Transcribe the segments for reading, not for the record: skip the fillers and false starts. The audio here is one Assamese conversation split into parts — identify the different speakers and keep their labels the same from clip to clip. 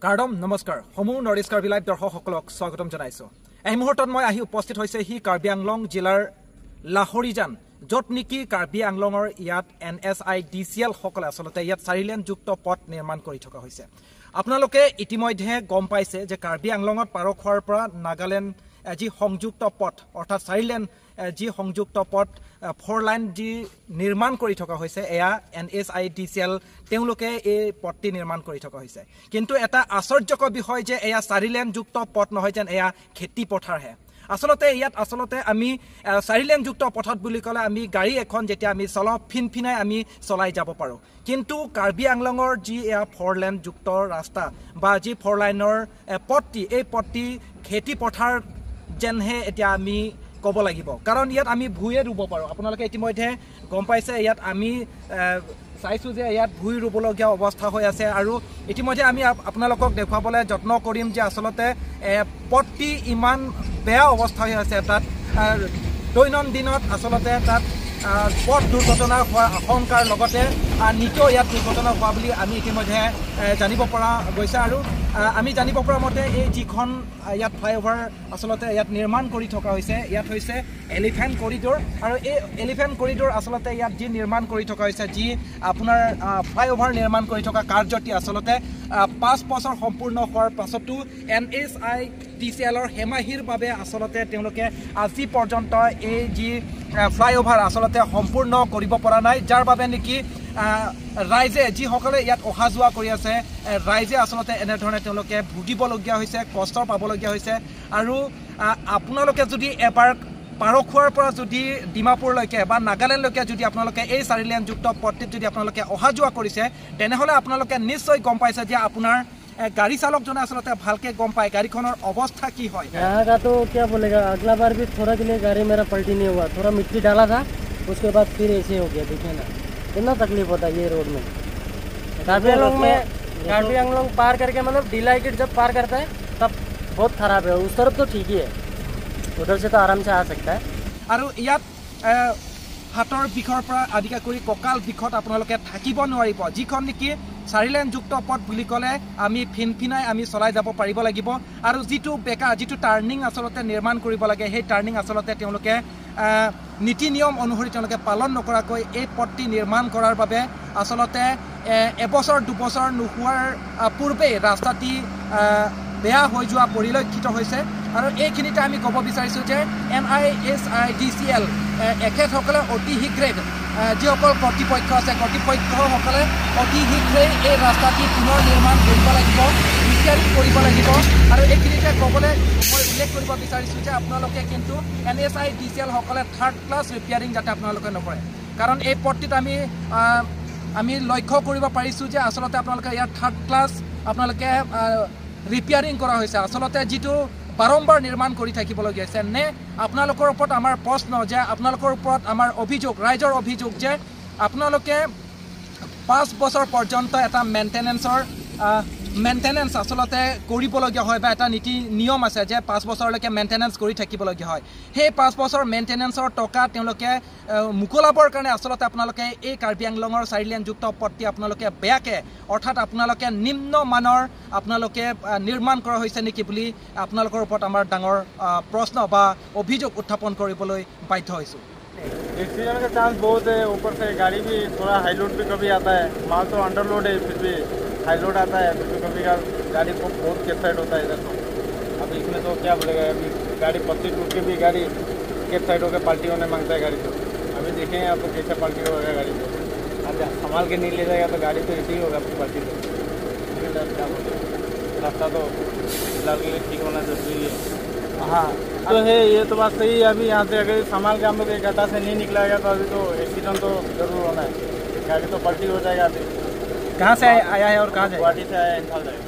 Speaker 1: কাৰ্ডম নমস্কাৰ সমূহ নৰ্থ ইষ্ট কাৰ্বি লাইভ দৰ্শকসকলক স্বাগতম জনাইছো। এই মুহূৰ্তত মই আহি উপস্থিত হৈছে হি কাৰ্বি আংলং জিলাৰ লাহৰিজান, য'ত নেকি কাৰ্বি আংলঙৰ ইয়াত N S I D C L সকলে আচলতে ইয়াত চাৰিলেনযুক্ত পথ নিৰ্মাণ কৰি থকা হৈছে। আপোনালোকে ইতিমধ্যে গম পাইছে যে কাৰ্বি আংলঙত পাৰখোৱাৰ পৰা নাগালেণ্ড যি সংযুক্ত পথ, অৰ্থাৎ চাৰিলেন যি সংযুক্ত পথ ফ'ৰ লাইন যি নিৰ্মাণ কৰি থকা হৈছে, এয়া N S I D C L তেওঁলোকে এই পথটি নিৰ্মাণ কৰি থকা হৈছে। কিন্তু এটা আশ্চৰ্যকৰ বিষয় যে এয়া চাৰিলেনযুক্ত পথ নহয়, যেন এয়া খেতি পথাৰহে। আচলতে ইয়াত আচলতে আমি চাৰিলেনযুক্ত পথত বুলি ক'লে আমি গাড়ী এখন যেতিয়া আমি চলাওঁ ফিনফিনাই আমি চলাই যাব পাৰোঁ, কিন্তু কাৰ্বি আংলঙৰ যি এয়া ফ'ৰ লেনযুক্ত ৰাস্তা বা যি ফ'ৰ লাইনৰ পথটি, এই পথটি খেতি পথাৰ যেনহে এতিয়া আমি ক'ব লাগিব, কাৰণ ইয়াত আমি ভূঁয়ে ৰুব পাৰোঁ। আপোনালোকে ইতিমধ্যে গম পাইছে, ইয়াত আমি চাইছোঁ যে ইয়াত ভূঁই ৰুবলগীয়া অৱস্থা হৈ আছে। আৰু ইতিমধ্যে আমি আপোনালোকক দেখুৱাবলৈ যত্ন কৰিম যে আচলতে পথটি ইমান বেয়া অৱস্থা হৈ আছে, তাত দৈনন্দিনত আচলতে তাত পথ দুৰ্ঘটনা হোৱাৰ আশংকাৰ লগতে নিতৌ ইয়াত দুৰ্ঘটনা হোৱা বুলি আমি ইতিমধ্যে জানিব পৰা গৈছে। আৰু আমি জানিব পৰা মতে এই যিখন ইয়াত ফ্লাইঅভাৰ আচলতে ইয়াত নিৰ্মাণ কৰি থকা হৈছে, ইয়াত হৈছে এলিফেণ্ট কৰিডৰ। আৰু এই এলিফেণ্ট কৰিডৰ আচলতে ইয়াত যি নিৰ্মাণ কৰি থকা হৈছে, যি আপোনাৰ ফ্লাইঅভাৰ নিৰ্মাণ কৰি থকা কাৰ্যটি আচলতে 5 বছৰ সম্পূৰ্ণ হোৱাৰ পাছতো N S I D C এলৰ হেমাহিৰ বাবে আচলতে তেওঁলোকে আজি পৰ্যন্ত এই যি ফ্লাইঅভাৰ আচলতে সম্পূৰ্ণ কৰিব পৰা নাই, যাৰ বাবে নেকি ৰাইজে যিসকলে ইয়াত অহা যোৱা কৰি আছে, ৰাইজে আচলতে এনেধৰণে তেওঁলোকে ভুগিবলগীয়া হৈছে, কষ্ট পাবলগীয়া হৈছে। আৰু আপোনালোকে যদি এবাৰ পাৰখোৱাৰ পৰা যদি ডিমাপুৰলৈকে বা নাগালেণ্ডলৈকে যদি আপোনালোকে এই চাৰিলেনযুক্ত পথটিত যদি আপোনালোকে অহা যোৱা কৰিছে, তেনেহ'লে আপোনালোকে নিশ্চয় গম পাইছে যে আপোনাৰ গাড়ী চালকজনে আচলতে ভালকে গম পায় গাড়ীখনৰ অৱস্থা কি হয়।
Speaker 2: यहाँ का तो क्या बोलेगा, अगला बार भी थोड़ा के लिए गाड़ी मेरा पलटी नहीं हुआ, थोड़ा मिट्टी डाला था, उसके बाद फिर ऐसे हो गया। देखिए ना कितना तकलीफ होता है ये रोड में। कार्बी आंगलोंग में कार्बी आंगलोंग पार करके मतलब डिलाइकेट जब पार करता है तब बहुत खराब है, उस तरफ तो ठीक ही है, उधर से तो आराम से आ सकता है।
Speaker 1: আৰু ইয়াত হাতৰ বিষৰ পৰা আদিকে কৰি কঁকাল বিষত আপোনালোকে থাকিব নোৱাৰিব। যিখন নেকি চাৰিলেনযুক্ত পথ বুলি ক'লে আমি ফিনফিনাই আমি চলাই যাব পাৰিব লাগিব। আৰু যিটো বেকা, যিটো টাৰ্ণিং আচলতে নিৰ্মাণ কৰিব লাগে, সেই টাৰ্ণিং আচলতে তেওঁলোকে নীতি নিয়ম অনুসৰি তেওঁলোকে পালন নকৰাকৈ এই পথটি নিৰ্মাণ কৰাৰ বাবে আচলতে এবছৰ দুবছৰ নোহোৱাৰ পূৰ্বেই ৰাস্তাটি বেয়া হৈ যোৱা পৰিলক্ষিত হৈছে। আৰু এইখিনিতে আমি ক'ব বিচাৰিছোঁ যে N I S I D C L এখেতসকলে অতি শীঘ্ৰে যিসকল কৰ্তৃপক্ষ আছে, কৰ্তৃপক্ষসকলে অতি শীঘ্ৰেই এই ৰাস্তাটি পুনৰ নিৰ্মাণ কৰিব লাগিব, ৰিপেয়াৰিং কৰিব লাগিব। আৰু এইখিনিতে ক'বলৈ মই উল্লেখ কৰিব বিচাৰিছোঁ যে আপোনালোকে কিন্তু N S I D C এলসকলে third class repairing যাতে আপোনালোকে নকৰে, কাৰণ এই পথটিত আমি লক্ষ্য কৰিব পাৰিছোঁ যে আচলতে আপোনালোকে ইয়াত থাৰ্ড ক্লাছ আপোনালোকে ৰিপেয়াৰিং কৰা হৈছে, আচলতে যিটো বাৰম্বাৰ নিৰ্মাণ কৰি থাকিবলগীয়া হৈছে। নে আপোনালোকৰ ওপৰত আমাৰ প্ৰশ্ন যে আপোনালোকৰ ওপৰত আমাৰ অভিযোগ, ৰাইজৰ অভিযোগ যে আপোনালোকে 5 বছৰ পৰ্যন্ত এটা মেইনটেনেঞ্চ আচলতে কৰিবলগীয়া হয়, বা এটা নীতি নিয়ম আছে যে 5 বছৰলৈকে মেইনটেনেঞ্চ কৰি থাকিবলগীয়া হয়। সেই 5 বছৰ মেইনটেনেঞ্চৰ টকা তেওঁলোকে মোকলাবৰ কাৰণে আচলতে আপোনালোকে এই কাৰ্বি আংলঙৰ চাৰিলেনযুক্ত পথটি আপোনালোকে বেয়াকৈ, অৰ্থাৎ আপোনালোকে নিম্নমানৰ আপোনালোকে নিৰ্মাণ কৰা হৈছে নেকি বুলি আপোনালোকৰ ওপৰত আমাৰ ডাঙৰ প্ৰশ্ন বা অভিযোগ উত্থাপন কৰিবলৈ বাধ্য হৈছোঁ।
Speaker 3: एक्सीडेंट का चांस बहुत है, ऊपर से गाड़ी भी थोड़ा हाई लोड भी कभी आता है, माल तो अंडर लोड है फिर भी हाई लोड आता है, फिर भी कभी गाड़ी को बहुत कैप साइड होता है इधर तो। अभी इसमें तो क्या बोलेगा, अभी गाड़ी पत्ती टूट के भी गाड़ी कैप साइड होकर पलटी होने मांगता है गाड़ी तो। अभी देखेंगे आप तो कैसे पलटी होगा गाड़ी तो, अब संभाल के नहीं ले जाएगा तो गाड़ी तो ऐसे ही होगा पलटी तो। क्या बोलेगा, रास्ता तो फिलहाल के लिए ठीक होना जरूरी है। हाँ तो है, ये तो बात सही है। अभी यहाँ से अगर संभाल के हम लोग एक गड्ढा से नहीं निकलाएगा तो अभी तो एक्सीडेंट तो जरूर होना है, गाड़ी तो पलटी हो जाएगा। अभी
Speaker 1: कहाँ से आया है और कहाँ जाएगा?
Speaker 3: गुवाहाटी से आया, इंफाल जाएगा।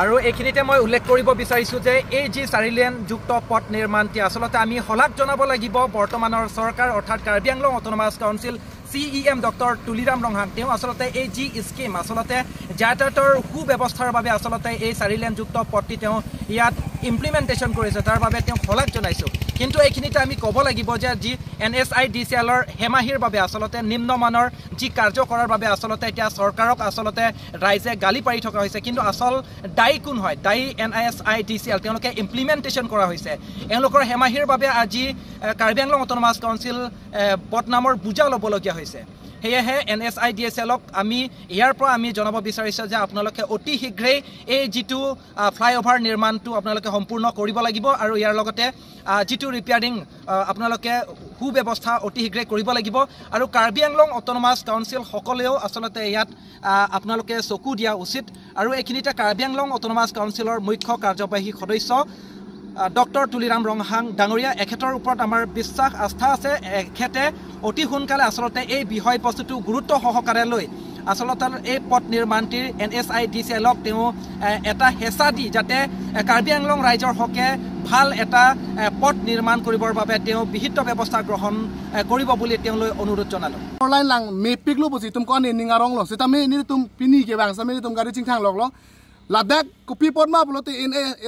Speaker 1: আৰু এইখিনিতে মই উল্লেখ কৰিব বিচাৰিছোঁ যে এই যি চাৰিলেনযুক্ত পথ নিৰ্মাণটি আচলতে আমি শলাগ জনাব লাগিব বৰ্তমানৰ চৰকাৰ, অৰ্থাৎ Karbi Anglong autonomous council C E M doctor Tuliram Ronghang, তেওঁ আচলতে এই যি স্কীম আচলতে যাতায়াতৰ সুব্যৱস্থাৰ বাবে আচলতে এই চাৰিলেনযুক্ত পথটি তেওঁ ইয়াত ইমপ্লিমেণ্টেশ্যন কৰিছে তাৰ বাবে তেওঁক শলাগ জনাইছোঁ। কিন্তু এইখিনিতে আমি ক'ব লাগিব যে যি N S I D C এলৰ হেমাহিৰ বাবে আচলতে নিম্নমানৰ যি কাৰ্য কৰাৰ বাবে আচলতে এতিয়া চৰকাৰক আচলতে ৰাইজে গালি পাৰি থকা হৈছে। কিন্তু আচল দায়ী কোন হয়? দায়ী N S I D C L, তেওঁলোকে ইমপ্লিমেণ্টেশ্যন কৰা হৈছে। এওঁলোকৰ হেমাহিৰ বাবে আজি কাৰ্বি আংলং অট'নমাছ কাউন্সিল বদনামৰ বোজা ল'বলগীয়া হৈছে। সেয়েহে N S I D S এলক আমি ইয়াৰ পৰা আমি জনাব বিচাৰিছোঁ যে আপোনালোকে অতি শীঘ্ৰেই এই যিটো ফ্লাইঅভাৰ নিৰ্মাণটো আপোনালোকে সম্পূৰ্ণ কৰিব লাগিব আৰু ইয়াৰ লগতে যিটো ৰিপেয়াৰিং আপোনালোকে সুব্যৱস্থা অতি শীঘ্ৰে কৰিব লাগিব। আৰু কাৰ্বি আংলং অট'নমাছ কাউন্সিল সকলেও আচলতে ইয়াত আপোনালোকে চকু দিয়া উচিত। আৰু এইখিনিতে কাৰ্বি আংলং অট'নমাছ কাউন্সিলৰ মুখ্য কাৰ্যবাহী সদস্য ডক্টৰ তুলিৰাম ৰংহাং ডাঙৰীয়া, এখেতৰ ওপৰত আমাৰ বিশ্বাস আস্থা আছে। এখেতে অতি সোনকালে আচলতে এই বিষয়বস্তুটো গুৰুত্ব সহকাৰে লৈ আচলতে এই পথ নিৰ্মাণটিৰ N S I D C এলক তেওঁ এটা হেঁচা দি যাতে কাৰ্বি আংলং ৰাইজৰ হকে ভাল এটা পথ নিৰ্মাণ কৰিবৰ বাবে তেওঁ বিহিত ব্যৱস্থা গ্ৰহণ কৰিব বুলি তেওঁলৈ অনুৰোধ জনালোঁ।
Speaker 4: Ladak kopi pot ma pulo te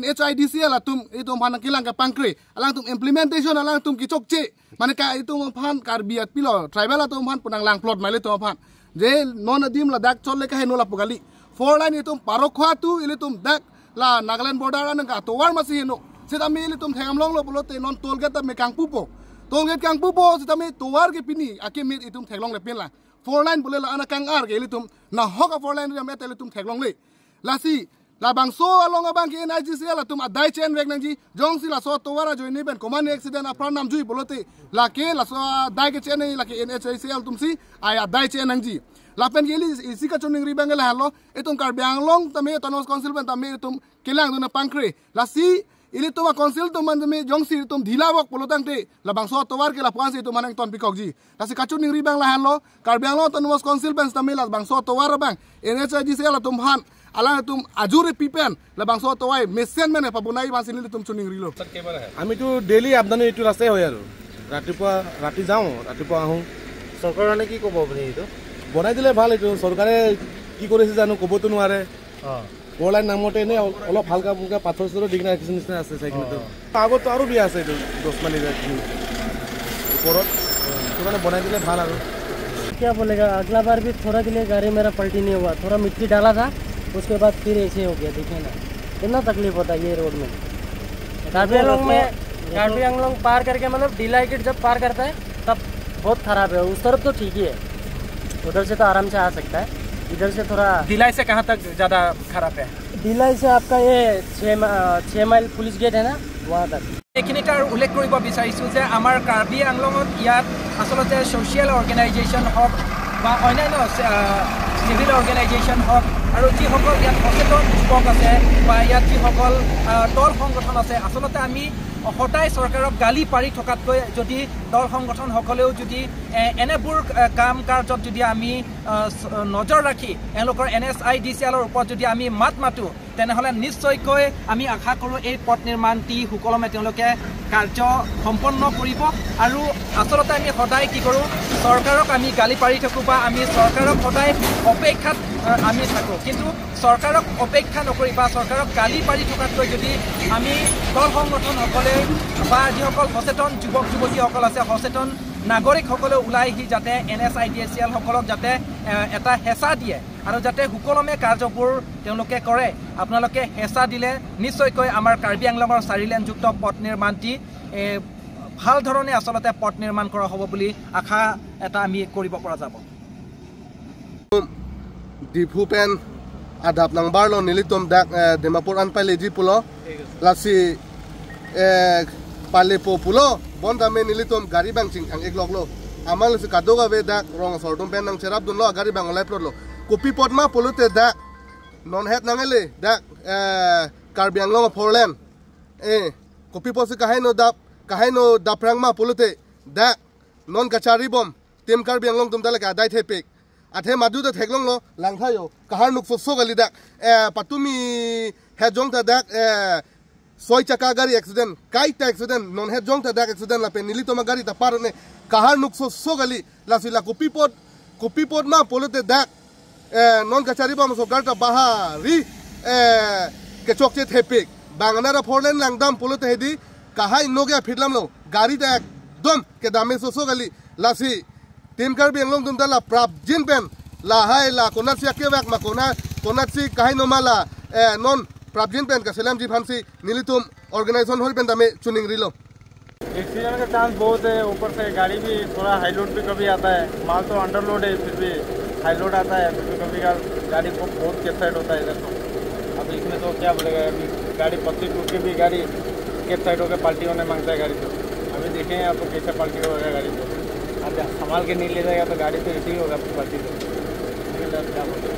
Speaker 4: NHIDC la tum itu phan kilang ka pangkre alang tum implementation alang tum kichok che mane ka itu phan karbiat pilo tribal la tum phan punang lang plot male tum phan je non adim Ladakh chol le ka he no la pugali four line itu parokhwa tu ile tum dak la Nagaland border an ka towar ma si no se ta me ile tum thengam long lo pulo te non toll gate me kangpupo toll gate kangpupo se ta me towar ke pini ake me itu thenglong le pen la four line bole la ana kang ar ke ile tum na hoka four line re me te ile tum thenglong le lasi la bangso along abang ke NIGC la tum adai chen rek nang ji jong si la so towara joini ben command accident apra nam jui bolote la ke la so dai ke chen la ke NHICL tum si ai adai chen nang ji la pen geli isi ka chuning ri bang la halo etum Karbi Anglong tame Autonomous Council ben tame tum kelang duna pangkre la si ili tuma council tum man me jong si tum dhila bok polotang te la bangso towar ke la puan si tum manang ton pikok ji la si kachuning ri bang la halo Karbi Anglong Autonomous Council ben tame la bangso towar bang NHIGC la tum han ala tum ajure pipen la bangso towai mesen mene pabunai bansili tum chuning rilo।
Speaker 5: আমিতো ডেইলি আপদানি এইটো ৰাস্তাই হয় আৰু ৰাতিপুৱা ৰাতি যাওঁ ৰাতিপুৱা আহোঁ।
Speaker 3: চৰকাৰৰ কাৰণে কি ক'ব আপুনি? এইটো
Speaker 5: বনাই দিলে ভাল। এইটো চৰকাৰে কি কৰিছে জানো ক'বতো নোৱাৰে। ফ'ৰ লাইন নামতে এনেই অলপ হালকা ফুলকা পাথৰ চাথৰ দি কিনে ৰাখিছে নিচিনা আছে চাইকেলটো। আগততো আৰু বিয়া আছে এইটো দহ মাইল ওপৰত, সেইটো কাৰণে বনাই দিলে ভাল আৰু।
Speaker 2: क्या बोलेगा, अगला बार भी थोड़ा के लिए गाड़ी मेरा पलटी नहीं हुआ, थोड़ा मिट्टी डाला था उसके बाद फिर ऐसे हो गया। देखिए ना कितना तकलीफ होता है ये रोड में। कार्बी आंगलोंग में कार्बी आंगलोंग पार करके मतलब डिलाई गेट जब पार करता है तब बहुत खराब है। उस तरफ तो ठीक ही है, उधर से तो आराम से आ सकता है, इधर से थोड़ा।
Speaker 1: डिलाई से कहाँ तक ज़्यादा खराब है?
Speaker 2: डिलाई से आपका ये 6 माइल पुलिस गेट है ना, वहाँ तक।
Speaker 1: এইখিনিতে আৰু উল্লেখ কৰিব বিচাৰিছোঁ যে আমাৰ কাৰ্বি আংলঙত ইয়াত আচলতে ছ'চিয়েল অৰ্গেনাইজেশ্যন হওক বা অন্যান্য চিভিল অৰ্গেনাইজেশ্যন হওক আৰু যিসকল ইয়াত সচেতন যুৱক আছে বা ইয়াত যিসকল দল সংগঠন আছে, আচলতে আমি সদায় চৰকাৰক গালি পাৰি থকাতকৈ যদি দল সংগঠনসকলেও যদি এনেবোৰ কাম কাৰ্যত যদি আমি নজৰ ৰাখি এওঁলোকৰ N S I D C এলৰ ওপৰত যদি আমি মাত মাতোঁ, তেনেহ'লে নিশ্চয়কৈ আমি আশা কৰোঁ এই পথ নিৰ্মাণটি সুকলমে তেওঁলোকে কাৰ্য সম্পন্ন কৰিব। আৰু আচলতে আমি সদায় কি কৰোঁ, চৰকাৰক আমি গালি পাৰি থাকোঁ বা আমি চৰকাৰক সদায় অপেক্ষাত আমি থাকোঁ, কিন্তু চৰকাৰক অপেক্ষা নকৰি বা চৰকাৰক গালি পাৰি থকাতকৈ যদি আমি দল সংগঠনসকলে বা যিসকল সচেতন যুৱক যুৱতীসকল আছে, সচেতন নাগৰিকসকলে ওলাই আহি যাতে N S I D S C এলসকলক যাতে এটা হেঁচা দিয়ে আৰু যাতে সুকলমে কাৰ্যবোৰ তেওঁলোকে কৰে, আপোনালোকে হেঁচা দিলে নিশ্চয়কৈ আমাৰ কাৰ্বি আংলঙৰ চাৰিলেনযুক্ত পথ নিৰ্মাণটি ভাল ধৰণে আচলতে পথ নিৰ্মাণ কৰা হ'ব বুলি আশা এটা আমি কৰিব পৰা যাব।
Speaker 4: Diphu pen adap nang barlo nilitom dak Dimapur an pale ji pulo lasi pale po pulo bonda me nilitom gari bang ching thang ek lok lo amal si kadoga ve dak rong sortum pen nang cherap dun lo gari bang olai plot lo kopi pot ma polote dak non het nangele dak Karbi Anglong four lane kopi pot si kahai no dap kahai no daprang ma polote dak non kachari bom tem Karbi Anglong tum dale ka dai thepek athe madu da theklong lo langthayo kahar nuk so gali dak patumi hejong ta dak ছয় চাকা গাড়ি accident কাইটা accident non hejong ta dak accident la pe nili toma gari ta par ne kahar nuk so gali la sila kopipot ma polote dak non kachari bom so garta baha ri ke chokche thepek बांगनारा फोर लाइन लांगदाम पोलोते हेदी कहाई नोगे फिटलाम लो गाड़ी ता एकदम के दामे सोसो गली लासी टीम कार्बी आंग्लंग तुम ला प्राप जिन पेन ला हाय ला कोनासी के मा कोना कोनासी कहाई नोमा ला नॉन प्राप जिन पेन का सेलाम जी फांसी नीली तुम ऑर्गेनाइजेशन होल पेन दामे चुनिंग रिलो।
Speaker 3: एक्सीडेंट का चांस बहुत है, ऊपर से गाड़ी भी थोड़ा हाई लोड भी कभी आता है, माल तो अंडर लोड है फिर भी हाई लोड आता है, फिर भी कभी गाड़ी को बहुत कैप्साइड होता है इधर तो। अभी इसमें तो क्या बोलेगा, अभी गाड़ी पत्ती टूट के भी गाड़ी कैप्साइड होकर पलटी होने मांगता है गाड़ी तो। अभी देखें आप तो कैसे पलटी होगा गाड़ी तो, अब संभाल के नहीं ले जाएगा तो गाड़ी तो ऐसे ही होगा पलटी तो। क्या बोलेगा,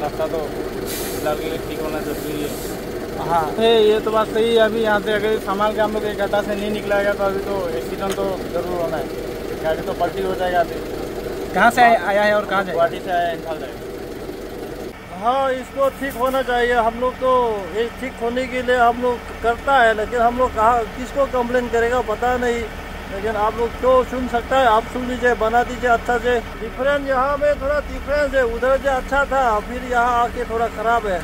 Speaker 3: रास्ता तो फिलहाल के लिए ठीक होना जरूरी है। हाँ ये तो बात सही है। अभी यहाँ से अगर संभाल के हम लोग एक गड्ढा से नहीं निकलाएगा तो अभी तो एक्सीडेंट तो जरूर होना है, गाड़ी तो पलटी हो जाएगा। अभी
Speaker 1: कहाँ से आया है और कहाँ जाएगा?
Speaker 3: गुवाहाटी से आया है, इंफाल जाएगा।
Speaker 6: हाँ इसको ठीक होना चाहिए। हम लोग तो ये ठीक होने के लिए हम लोग करता है, लेकिन हम लोग कहाँ किसको कंप्लेन करेगा पता नहीं, लेकिन आप लोग क्यों सुन सकता है, आप सुन लीजिए, बना दीजिए अच्छा से। डिफरेंस यहाँ में थोड़ा डिफरेंस है, उधर जो अच्छा था फिर यहाँ आके थोड़ा ख़राब है।